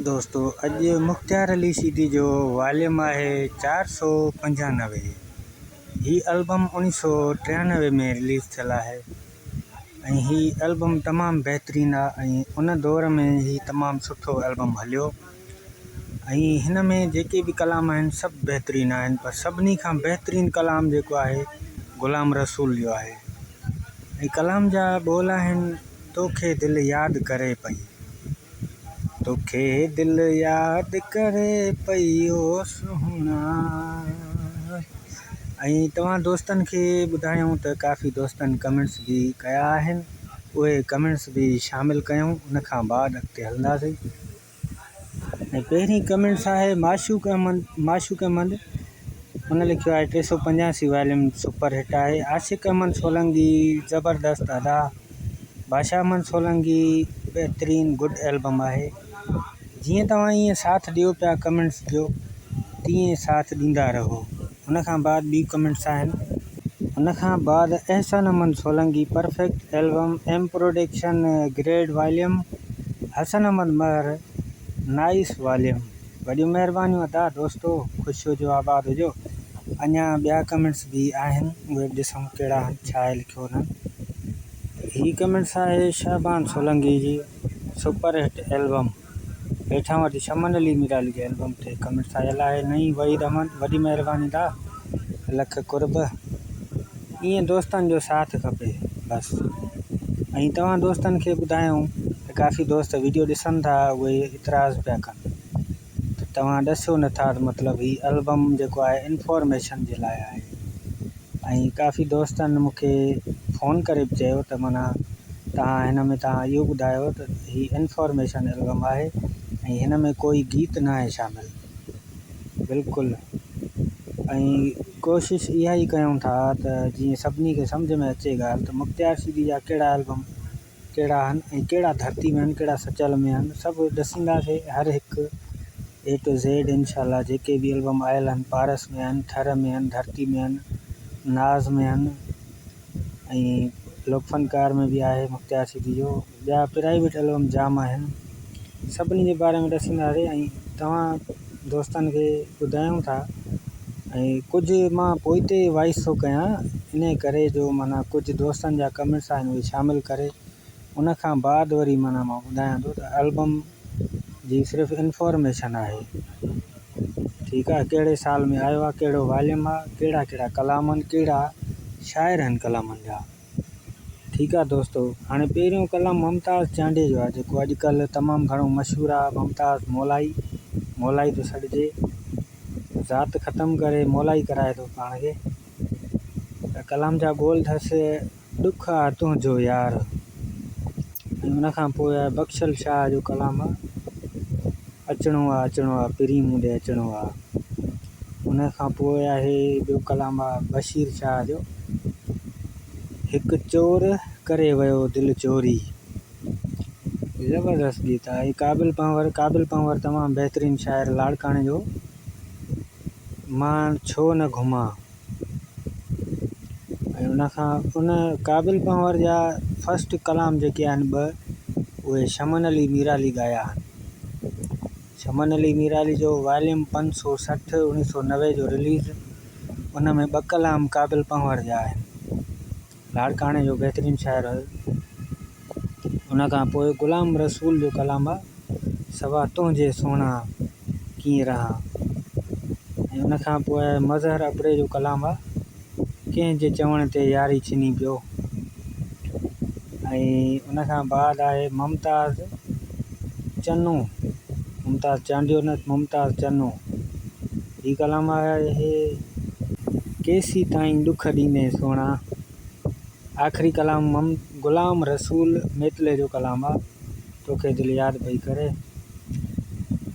دوستو اڄ مختيار علي شيدي جو واليم آهي 495. هي البم 1993 ۾ رليز ٿيل آهي ۽ هي البم تمام بهترين آهي ۽ ان دور ۾ هي تمام سٺو البم هليو ۽ هن ۾ جيڪي به ڪلام آهن سڀ بهترين آهن پر سڀني کان بهترين ڪلام جيڪو آهي غلام رسول جو آهي ۽ ڪلام جا ٻول آهن توکي دل ياد ڪري پئي. توکي دل ياد ڪري پئي او سهڻا. ۽ توهان دوستن کي ٻڌايون ته ڪافي دوستن ڪمينٽس به ڪيا آهن اهي ڪمينٽس به شامل ڪيون ان کان بعد اڳتي هلنداسين. ۽ پهرين ڪمينٽس آهي معشوق احمد معشوق احمد ان لکيو آهي 385 واليوم سپر هٽ آهي عاشق احمد سولنگي زبردست ادا بادشاهه احمد سولنگي بهترين گڊ البم آهي جيئن توهان ائين ساٿ ڏيو پيا ڪمينٽس جو تيئن ساٿ ڏيندا رهو ان کان بعد ٻي ڪمينٽس آهن. ان کان بعد Ehsan Ahmed Solangi perfect album M production great volume Hassan Ahmed Mehar nice volume وڏيون مهربانيون ادا دوستو خوش هجو آباد هجو اڃا ٻيا ڪمينٽس به آهن اهي به ڏسون ڪهڙا آهن ڇا آهي لکيو انهن هي ڪمينٽس آهي شهبان سولنگي جي سپر هٽ البم. هيٺان وٽ شمن علي ميرالي جي البم تي ڪمينٽس آيل آهي نئين وحيد احمد وڏي مهرباني دا لک قرب ائين دوستن جو ساٿ کپي بس ۽ توهان دوستن کي ٻڌايون ته ڪافي دوست ويڊيو ڏسن ٿا اهي اعتراض پيا ڪن ته توهان ڏسيو نٿا ته مطلب هي البم جيڪو آهي انفارميشن جي لاء آهي ۽ ڪافي دوستن مون کي فون ڪري به چيو ته معنيٰ توهان هن ۾ توهان اهو ٻڌايو ته هي انفارميشن البم آهي ۽ هن ۾ ڪوئي گيت ناهي شامل بلڪل ۽ ڪوشش اها ئي ڪيون ٿا ته جيئن سڀني کي سمجهه ۾ اچي ڳالهه ته مختيار شيدي جا ڪهڙا البم ڪهڙا آهن ۽ ڪهڙا ڌرتي ۾ آهن ڪهڙا سچل ۾ آهن سڀ ڏسينداسي هر هڪ اي ٽو زيڊ انشاء الله جيڪي به البم آيل آهن پارس ۾ آهن ٿر ۾ آهن ڌرتي ۾ آهن ناز ۾ آهن ۽ لوڪ فنڪار ۾ به آهي مختيار سيدي جو ٻيا پرائيويٽ البم جام آهن سڀني جي باري ۾ ڏسينداسي ۽ توهان دوستن کي ٻڌايون ٿا ۽ ڪجهه مان پوئتي وائس ٿو ڪيان انهي ڪري جو معنيٰ ڪجهه دوستن جا ڪمينٽس آهن اهي شامل ڪري ان کان بعد وري معنيٰ مان ٻڌايان ٿو ته البم جي صرف انفارميشن آهي ٺيڪ آهي ڪهڙي سال ۾ آيو آهي ڪهڙو واليم آهي ڪهڙا ڪهڙا ڪلام آهن ڪهڙا شاعر آهن ڪلامن جا ٺيڪ آ دوستو هاڻي پهريون ڪلام ممتاز چانڊيي جو آ جيڪو اڄ ڪلهه تمام گهڻو مشهور آ ممتاز مولائي مولائي ٿو سڏجي ذات ختم ڪري مولائي ڪرائي ٿو پاڻ کي ته ڪلام جا ٻول اٿس ڏک آ تنهنجو يار ۽ ان کان پوء آهي بخشل شاهه جو ڪلام آ اچڻو آ اچڻو آ پرين مون ڏي اچڻو آ ان کان پوء آهي ٻيو ڪلام آ بشير شاهه جو هڪ چور ڪري ويو دل چوري. زبردست گيت آهي قابل پنهور قابل پنهور تمام بهترين شاعر لاڙڪاڻي جو مان ڇو نه گهمان ۽ ان کان ان قابل پنهور جا فرسٽ ڪلام جيڪي آهن ٻه اهي شمن علي ميرالي ڳايا آهن شمن علي ميرالي جو واليوم 560 1990 جو رليز ان ۾ ٻه ڪلام قابل پنهور جا آهن. لاڙڪاڻي جو بهترين شاعر هيو. ان کان پوء غلام رسول جو ڪلام آ سوا تنهنجي سهڻا ڪيئن رهان ۽ ان کان پوء مظهر ابڙي جو ڪلام آ ڪنهن جي چوڻ تي ياري ڇني پيو ۽ ان کان بعد آهي ممتاز چنو ممتاز چانڊيو نه ممتاز چنو هي ڪلام آهي ڪيسيتائين ڏک ڏيندين سهڻا. آخري ڪلام غلام رسول ميتلي جو ڪلام آ توکي دل ياد پئي ڪري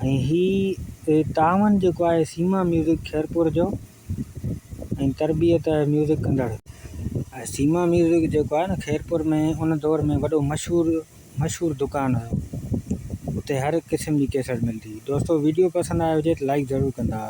۽ هي تعاون جيڪو آهي سيما ميوزڪ خيرپور جو ۽ تربيت ميوزڪ ڪندڙ. ۽ سيما ميوزڪ جيڪو آهي نه خيرپور ۾ ان دور ۾ وڏو مشهور مشهور دڪان هيو اتي هر قسم جي ڪيسٽ ملدي هئي دوستو ويڊيو پسند آيو هجي ته لائيڪ ضرور ڪندا.